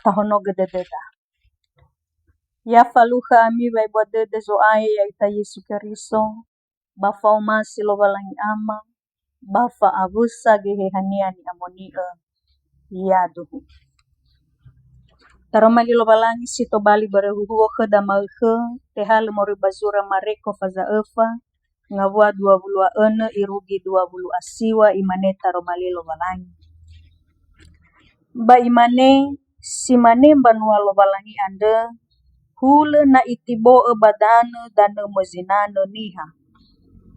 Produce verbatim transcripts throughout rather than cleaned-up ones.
Tahonogö dödöda. Ya falukha ami wa'ebua dödö Zo'aya ya'ita Yesu Keriso, ba fa'omasi Lowalangi Ama, ba fa'awösa Geheha-Nia ni'amoni'ö. Yaduhu. Taroma li Lowalangi si tobali börö huhuo khöda ma'ökhö, tehalö moroi ba zura Mareko faza öfa, ngawua dua wulu a önö irugi dua wulu a siwa, imane taroma li Lowalangi. Ba imane, si mane mbanua Lowalangi andrö, hulö na itibo'ö ba danö danömö zinanö niha.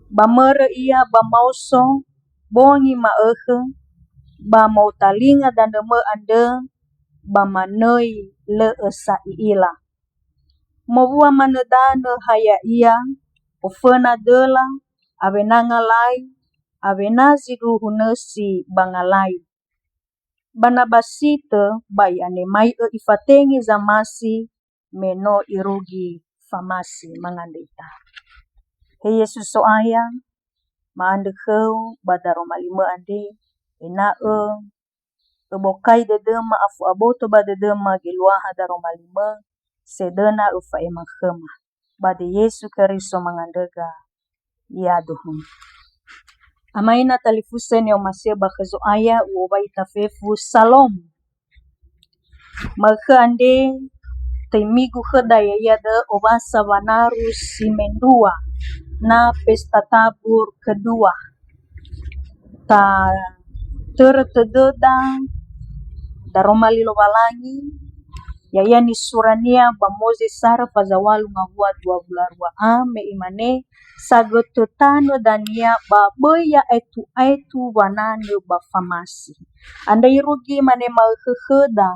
Ba mörö ia ba maoso, bongi ma'ökhö, ba motalinga danömö andrö, ba manöi lö'ö sa i'ila. Mowua manö danö ha ya'ia, oföna döla, awena ngalai, awena zindruhu nösi ba ngalai. Ba na ba sitö, ba i'anemai'ö ifatenge zamasi, me no irugi famasi. Mangandrö ita. He Yesu So'aya, ma'andrö khöu ba daroma limö andre, ena'ö öbokai dödöma, afu aboto ba dödöma geluaha daroma limö, sedöna öfa'ema khöma. Ba de Yesu Keriso mangandröga, yaduhu. Ama ina talifusö ni'omasi'ö ba khö Zo'aya, u'owai ita fefu Salom. Ma'ökhö andre, töi migu khöda ya'ia da'ö owasa wanaru si mendrua, na pesta tabur kedua. Tatörö tödöda daroma li Lowalangi, ya'ia nisurania ba Moze Sara faza walu ngawua dua wulu a rua a, me imane, sagötö tanö dania ba böi ya'aetu-aetu wananö ba famasi. Andrö irugi mane ma'ökhö khöda,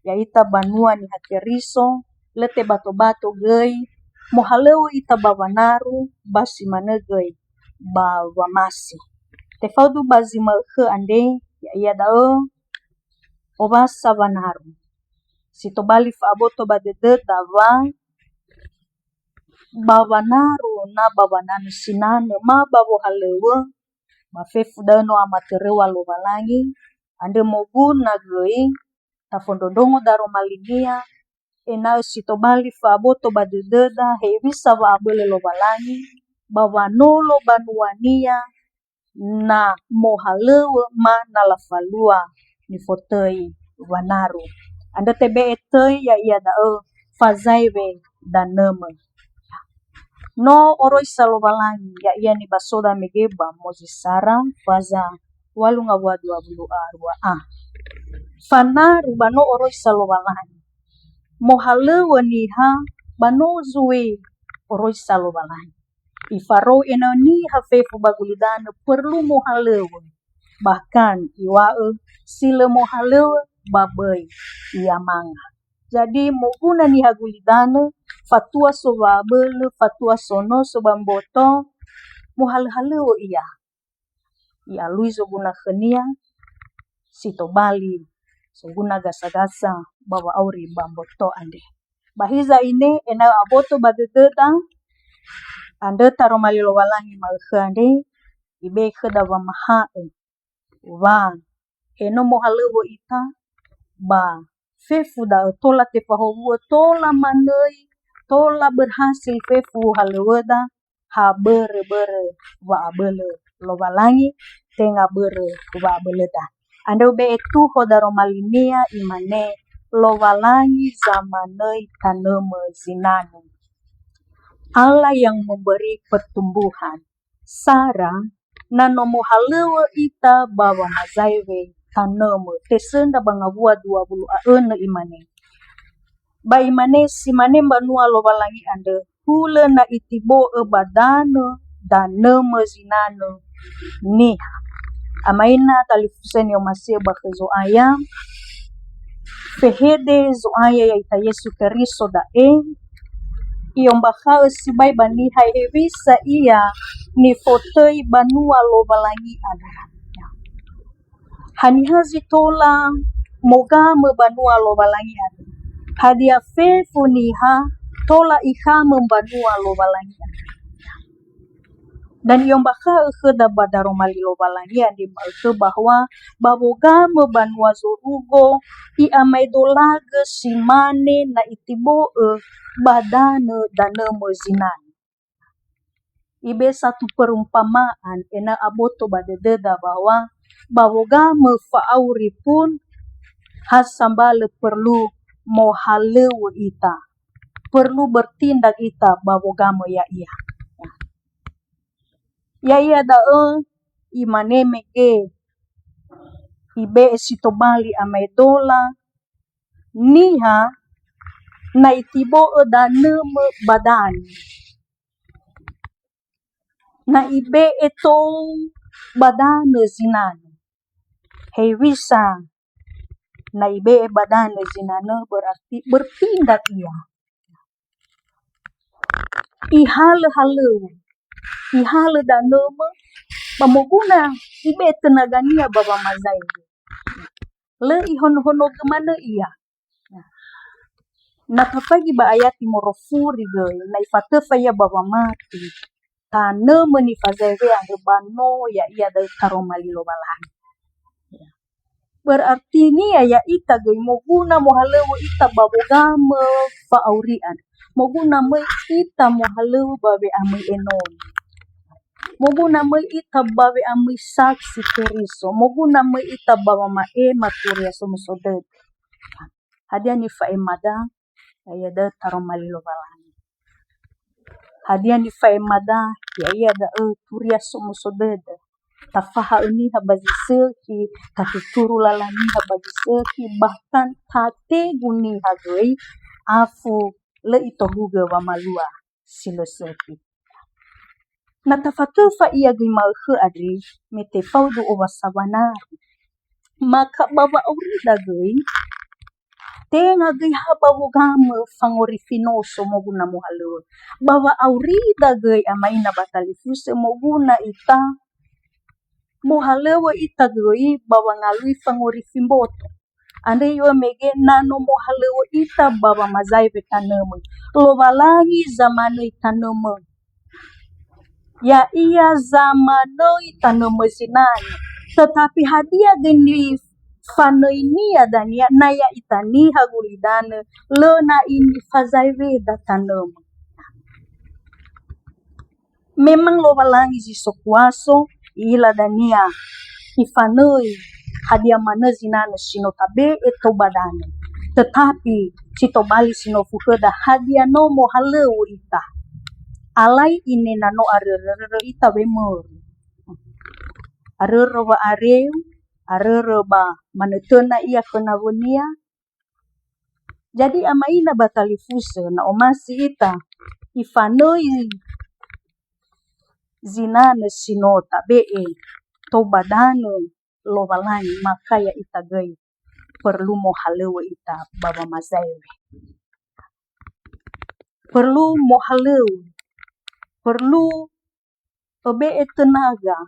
ya'ita banua Niha Keriso, lö tebato-bato göi, mohalöŵö ita ba wanaru, ba si manö göi ba wamasi. Tefaudu ba zi ma'ökhö andre, ya'ia da'ö owasa wanaru. Si tobali fa'aboto ba dödöda wa ba wanaru na ba wananö sinanö ma ba wohalöŵö, ba fefu da'ö no amatöröŵa Lowalangi, andrö moguna göi tafondrondrongo daroma linia, ena'ö si tobali fa'aboto ba dödöda hewisa wa'abölö Lowalangi, ba wanolo banuania, na mohalöŵö ma na lafalua nifotöi wanaru. Andrö tebe'e töi ya'ia da'ö fazaewe danömö. No oroisa Lowalangi, ya'ia nibasoda mege ba Moze Sara, faza walu ngawua dua wulu a rua a. Fanaru ba no oroisa Lowalangi. Mohalöŵö niha ba no zui oroisa Lowalangi. Ifarou ena'ö niha fefu ba gulidanö perlu mohalöŵö. Bahkan iŵa'ö si lö mohalöŵö ba böi ia manga. Jadi moguna niha gulidanö, fatua so wa'abölö, fatua so noso ba mboto, mohalöhalöŵö ia. I'alui zoguna khönia, si tobali zoguna gasa-gasa ba wa'auri ba mboto andre. Ba hiza ine ena'ö aboto ba dödöda, andrö taroma li Lowalangi ma'ökhö andre, ibe'e khöda wamaha'ö wa he no mohalöŵö ita, ba fefu da'ö tola tefahowu'ö, tola manöi, tola berhasil fefu halöŵöda, ha börö-börö wa'abölö Lowalangi, tenga börö wa'abölöda. Andrö ube'e tuho daroma linia, imane, Lowalangi zamanöi tanömö zinanö. Allah yang memberi pertumbuhan. Sara, na no mohalöŵö ita ba wamazaewe tanömö, tesöndra ba ngawua dua wulu a önö, imane. Ba imane, si mane mbanua Lowalangi andrö, hulö na itibo'ö ba danö, danömö zinanö niha. Ama ina talifusö ni'omasi'ö ba khö Zo'aya, fehede Zo'aya ya'ita Yesu Keriso da'e, i'ombakha'ö sibai ba niha hewisa ia nifotöi banua Lowalangi andrö. Haniha zi tola mogamö banua Lowalangi andrö? Hadia fefu niha tola ikhamö mbanua Lowalangi andrö? Dan i'ombakha'ö khöda ba daroma li Lowalangi andre ma'ökhö bahwa ba wogamö banua zorugo i'amaedolagö si mane na itibo'ö ba danö danömö zinanö. Ibe satu perumpamaan ena'ö aboto ba dödöda bahwa ba wogamö fa'auri pun ha sambalö perlu mohalöŵö ita, perlu bertindak ita ba wogamö ya'ia. Ya'ia da'ö imane mege ibe'e si tobali amaedola niha na itibo'ö danömö ba danö. Na ibe'e tou ba danö zinanö. Hewisa na ibe'e ba danö zinanö berarti bertindak ia. Ihalö halöŵö, ihalö danömö, ba moguna ibe'e tönagania ba wamazaewe. Lö ihonohonogö manö ia. Na tafaigi ba ayati morofuri göi, na ifatöfa ia ba wamati, tanömö nifazaewe andrö ba no ya'ia da'ö taroma li Lowalangi. Berarti niha ya'ita göi moguna mohalöŵö ita ba wogamö fa'auri andrö. Moguna möi ita mohalöŵö ba we'amöi enoni. Moguna möi ita ba we'amöi saksi Keriso. Moguna möi ita ba wama'ema Turia Somuso Dödö. Hadia nifa'emada? Ya'ia da'ö taroma li Lowalangi. Hadia nifa'emada? Ya'ia da'ö Turia Somuso Dödö. Tafahaö niha ba zi sökhi, tatuturu lala niha ba zi sökhi, bahkan tategu niha göi afu lö itohugö wamalua si lö sökhi. Na tafatöfa ia göi ma'ökhö andre, me tefaudu owa sawanari. Maka ba wa'aurida göi, tenga göi ha ba wogamö fangorifi noso moguna mohalöŵö. Ba wa'aurida göi ama ina ba talifusö moguna ita mohalöŵö ita göi ba wangalui fangorifi mboto. Andrö i'o'ö mege na no mohalöŵö ita ba wamazaewe tanömö. Lowalangi zamanöi tanömö. Ya'ia zamanöi tanömö zinanö. Tetapi hadia göi nifanöinia dania na ya'ita niha gulidanö lö na'i nifazaeweda tanömö. Memang Lowalangi zi so kuaso, i'ila dania ifanöi hadia manö zinanö si no tabe'e tou ba danö. Tetapi si tobali si no fukhöda hadia no mohalöŵö ita. Alai ine na no arörö ita wemörö. Arörö wa'areu, arörö ba manötöna ia khö nawönia, Jadi ama ina ba talifusö, na omasi ita ifanöi zinanö si no tabe'e tou ba danö Lowalangi, maka ya'ita göi perlu mohalöŵö ita ba wamazaewe. Perlu mohalöŵö, perlu öbe'e tönaga,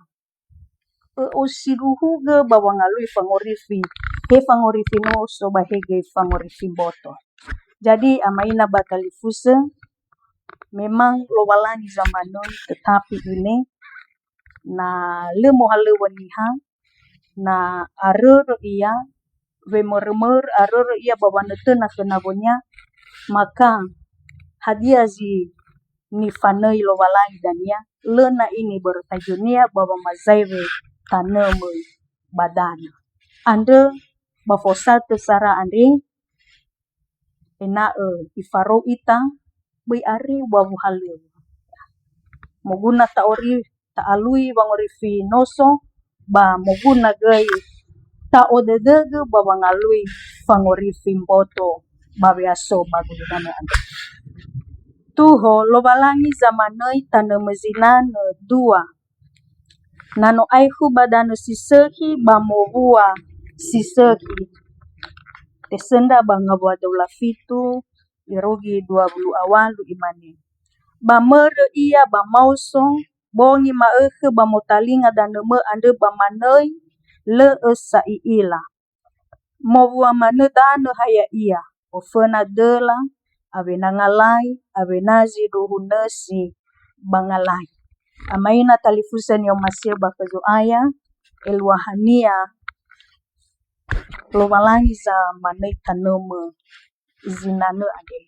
ö'osindruhugö ba wangalui fangorifi, he fangorifi noso ba he göi fangorifi mboto. Jadi ama ina ba talifusö, memang Lowalangi zamanöi, tetapi ine na lö mohalöŵö niha, na arörö ia, wemörömörö arörö ia ba wanötöna khö nawönia, maka hadia zi nifanöi Lowalangi dania, lö na'i nibörötaigönia ba wamazaewe tanömö ba danö. Andrö ba fosatö sara andre, ena'ö ifarou ita, böi areu ba wohalöŵö. Moguna ta'ori-, ta'alui wangorifi noso, ba moguna göi ta'odödögö ba wangalui fangorifi mboto ba we'aso ba gulidanö andrö. Tuho, Lowalangi zamanöi tanömö zinanö dua. Na no aekhu ba danö si sökhi ba mowua si sökhi. Tesöndra ba Ngawua Daula fitu, irugi dua wulu a walu, imane, ba mörö ia ba maoso, bongi ma'ökhö ba motalinga danömö andrö ba manöi, lö'ö sa i'ila. Mowua manö danö ha ya'ia, oföna döla, awena ngalai, awena zindruhu nösi ba ngalai. Ama ina talifusö ni'omasi'ö ba khö Zo'aya, eluahania Lowalangi zamanö tanõmö zinanö andre.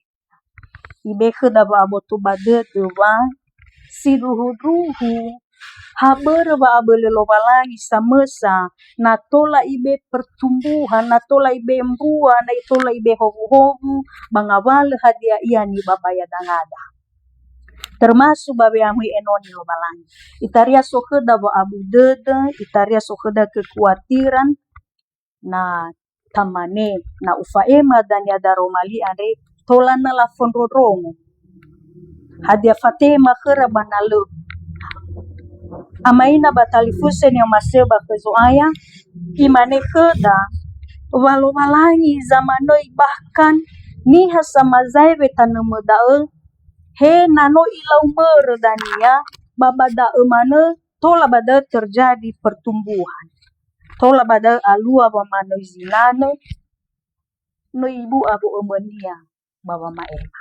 Ibe'e khöda wa'aboto ba dödö wa sindruhundruhu ha börö wa'abölö Lowalangi samösa, na tola ibe'e pertumbuhan, na tola ibe'e mbua, na tola ibe'e howuhowu ba ngawalö hadia ia nibabaya dangada. Termasuk ba we'amöi enoni Lowalangi. Itaria so khöda wa'abu dödö, itaria so khöda kekuatiran, na tamane, na ufa'ema dania daroma li andre tola na lafondrondrongo. Hadia fatema khöra ba na lö. Ama ina ba talifusö ni'omasi'ö ba khö Zo'aya, imane khöda, wa Lowalangi zamanö, bahkan niha samazaewe tanõmö da'ö, he na no ilau mörö dania, ba ba da'ö manö tola ba da'ö terjadi pertumbuhan. Tola ba da'ö alua wamanö zinanö, no ibu'a wo'ömönia ba wama'ema.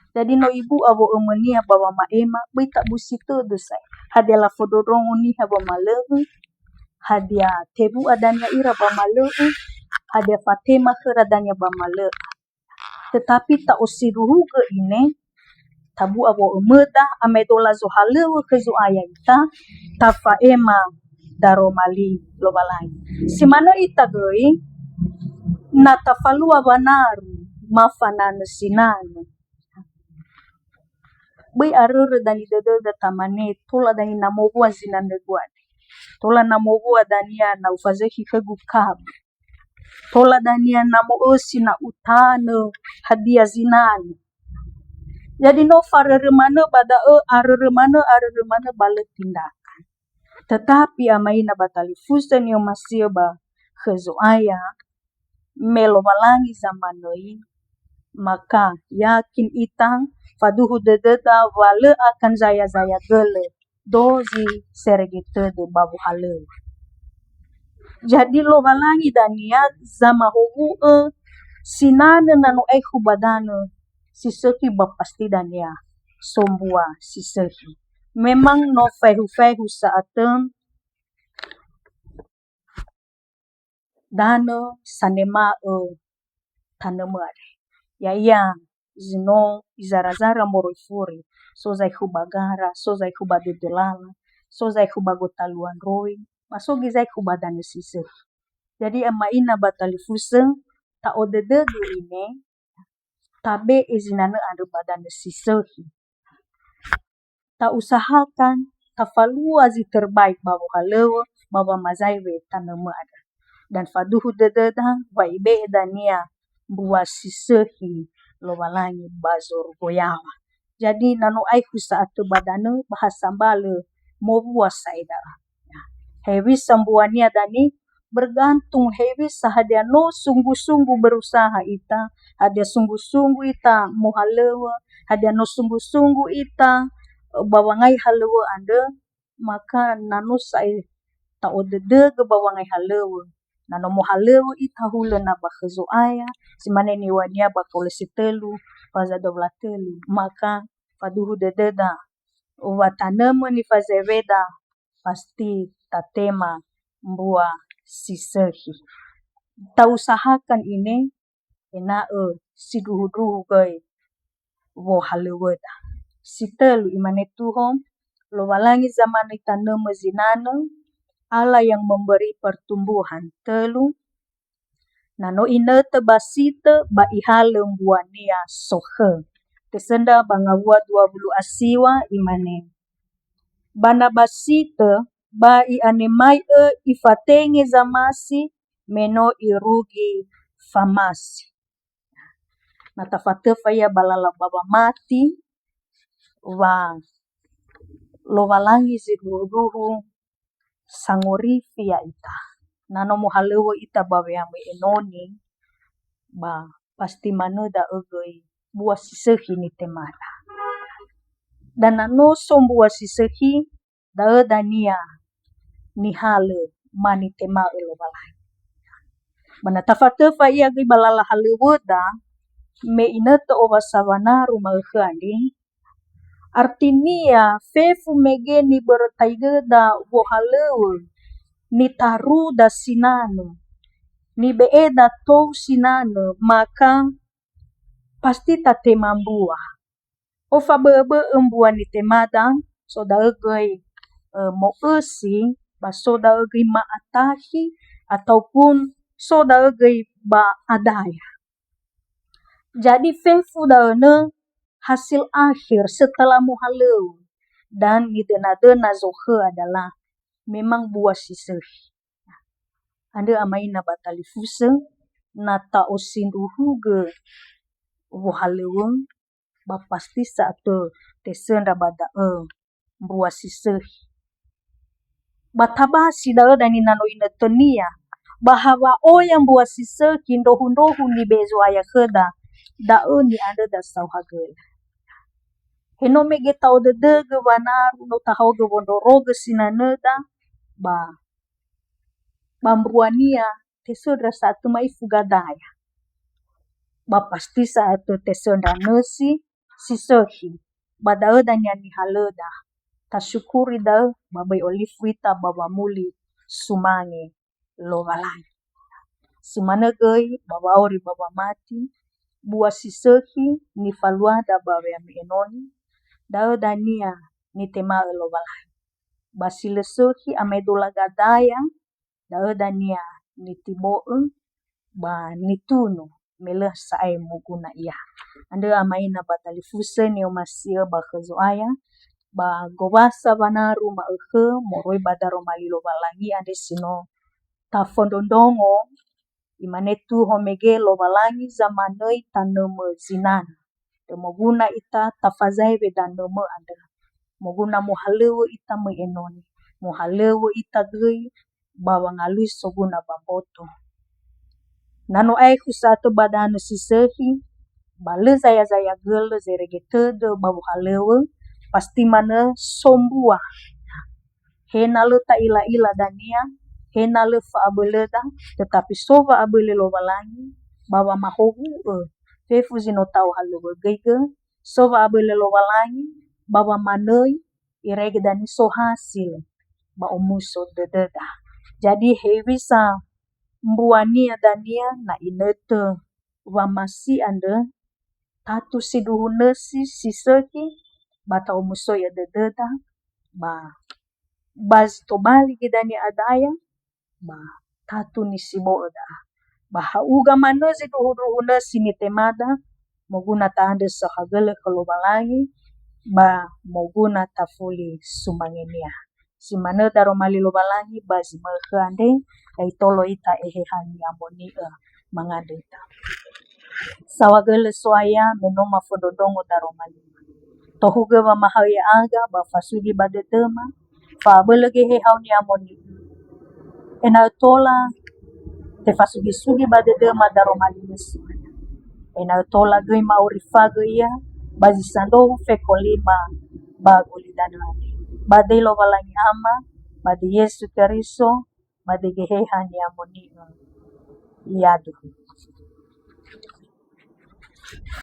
Jadi no ibu'a wo'ömönia ba wama'ema, böi tabusi tödö sa'ae. Hadia lafondrondrongo niha wamalö'ö, hadia tewu'a dania ira ba malö'ö, hadia fatema khöra dania ba malö'ö. Tetapi ta'osindruhugö ine, tabu'a wo'ömöda, amedola zohalöŵö khö Zo'aya ita, tafa'ema daroma li Lowalangi. Si manö ita göi, na tafalua wanaru, ma fananö sinanö. Böi arörö dani dödöda tamane, tola dani na mowua zinanögu andre. Tola na mowua dania na ufazökhi khögu kabu. Tola dania na mo'ösi na utanö hadia zinanö. Jadi no farörö manö ba da'ö, arörö manö, arörö manö ba lö tindakan. Tetapi ama ina ba talifusö ni'omasi'ö ba khö Zo'aya, me Lowalangi zamanö, maka yakin ita, faduhu dödöda wa lö akan zaya-zaya gölö dozi serege tödö ba wohalöŵö. Jadi Lowalangi dania zamahowu'ö sinanö na no aekhu ba danö si sökhi, ba pasti dania sombua si sökhi. Memang no faehu-faehu sa'atö danö sanema'ö tanömö andre. Ya'ia zi no izara-zara moroi furi, so zaekhu ba gara, so zaekhu ba dödölala, so zaekhu ba gotaluandroi, ma so göi zaekhu ba danö si sökhi. Jadi ama ina ba talifusö, ta'odödögö ine, tabe'e zinanö andrö ba danö si sökhi. Ta'usahakan tafalua zi terbaik ba wohalöŵö ba wamazaewe tanömö andrö. Dan faduhu dödöda wa ibe'e dania mbua si sökhi Lowalangi ba zorugo yaŵa. Jadi na no aekhu sa'atö ba danö, ba ha sambalö mowua sa'ae da'a. Hewisa mbuania dani, bergantung hewisa hadia no sungguh-sungguh berusaha ita, hadia sungguh-sungguh ita mohalöŵö, hadia no sungguh-sungguh ita, eh, ba wangai halöŵö andrö, maka na no sa'ae ta'odödögö ba wangai halöŵö. Na no mohalöŵö ita hulö na ba khö Zo'aya, si mane niŵa'önia ba Kolose tölu, faza dua wulu a tölu, maka faduhu dödöda, wa tanömö nifazaeweda, pasti tatema mbua si sökhi. Ta'usahakan ine, ena'ö sindruhundruhu göi wohalöŵöda. Si tölu, imane tuho, Lowalangi zamanö tanömö zinanö, Allah yang memberi pertumbuhan. Tölu, na no inötö ba sitö ba ihalö mbuania sokhö. Tesöndra ba ngawua dua wulu a siwa, imane, ba na ba sitö, ba i'anemai'ö ifatenge zamasi, me no irugi famasi. Na tafatöfa ia ba lala ba wamati, wa Lowalangi sindruhundruhu sangorifi ya'ita. Na no mohalöŵö ita ba we'amöi enoni, ba pasti manö da'ö göi mbua si sökhi nitemada. Dan na no so mbua si sökhi, da'ö dania nihalö ma nitema'ö Lowalangi. Ba na tafatöfa ia göi ba lala halöŵöda, me inötö owasa wanaru ma'ökhö andre, Artinia, fefu mege nibörötaigöda wohalöŵö, nitaruda sinanö, nibe'eda tou sinanö, maka pasti tatema mbua. Ofabö'öbö'ö mbua nitemada, so da'ö göi, ö, mo'ösi, ba so da'ö göi ma'atahi, ataupun so da'ö göi ba adaya. Jadi fefu da'önö hasil akhir setelah mohalöŵö, dan nidöna-döna zokhö adalah memang bua si sökhi. Andrö amaina ba talifusö, na ta'osindruhugö wohalöŵö, ba pasti sa'atö tesöndra ba da'ö mbua si sökhi. Ba tabasi da'ö danina no inötönia, ba ha wa'oya mbua si sökhi ndrohu-ndrohu nibe'e Zo'aya khöda, da'ö ni'andröda saohagölö. He no mege ta'odödögö wanaru no tahaogö wondrorogö sinanöda, ba, ba mbuania tesöndra sa'atö ma'ifu gadaya. Ba pasti sa'atö tesöndra nösi si sökhi, ba da'ö dania nihalöda. Tasyukuri da'ö, ba böi olifu ita ba wamuli sumange Lowalangi. Si manö göi ba wa'auri ba wamati, bua si sökhi nifaluada ba we'amö enoni, da'ö dania nitema'ö Lowalangi. Ba si lö sökhi amaedola gadaya, da'ö dania nitibo'ö, ba nitunu, me lö sa'ae moguna ia. Andrö amaina ba talifusö ni'omasi'ö ba khö Zo'aya, ba gowasa wanaru ma'ökhö moroi ba daroma li Lowalangi andre si no tafondrondrongo, imane tuho mege Lowalangi zamanöi tanömö zinanö. Te moguna ita tafazaewe danömö andrö. Moguna mohalöŵö ita möi enoni. Mohalöŵö ita göi ba wangalui soguna ba mboto. Na no aekhu sa'atö ba danö si sökhi, ba lö zaya-zaya gölö zerege tödö ba wohalöŵö, pasti manö sombua. He na lö ta'ila-ila dania, he na lö fa'abölöda, tetapi so wa'abölö Lowalangi, ba wamahowu'ö fefu zi no ta'ohalöŵögöigö, so wa'abölö Lowalangi, ba wamanöi, irege dania so hasil, ba omuso dödöda. Jadi hewisa mbuania dania na inötö wamasi andrö, tatu sindruhu nösi si sökhi, ba ta'omusoi'ö dödöda, ba, ba zi tobali göi dania adaya, ba tatu nisibo'ö da'a. Ba ha'uga manö zindruhu-ndruhu nösi nitemada, moguna ta'andrö saohagölö khö Lowalangi, ba moguna tafuli sumangenia. Si manö daroma li Lowalangi ba zi mökhö andre, ya itolo ita Eheha Ni'amoni'ö mangandrö ita. Saohagölö So'aya me no mafondrondrongo daroma li. Tohugö wamahaö ya'aga ba fasudi ba dödöma, fa'abölö Geheha-U Ni'amoni'ö. Ena'ö tola tefasugi-sugi ba dödöma daroma li So'aya. Ena'ö tola göi ma'orifagö ia ba zi sandrohu fekolima ba gulidanö andre. Ba döi Lowalangi Ama, ba döi Yesu Keriso, ba döi Geheha Ni'amoni'ö. Yaduhu.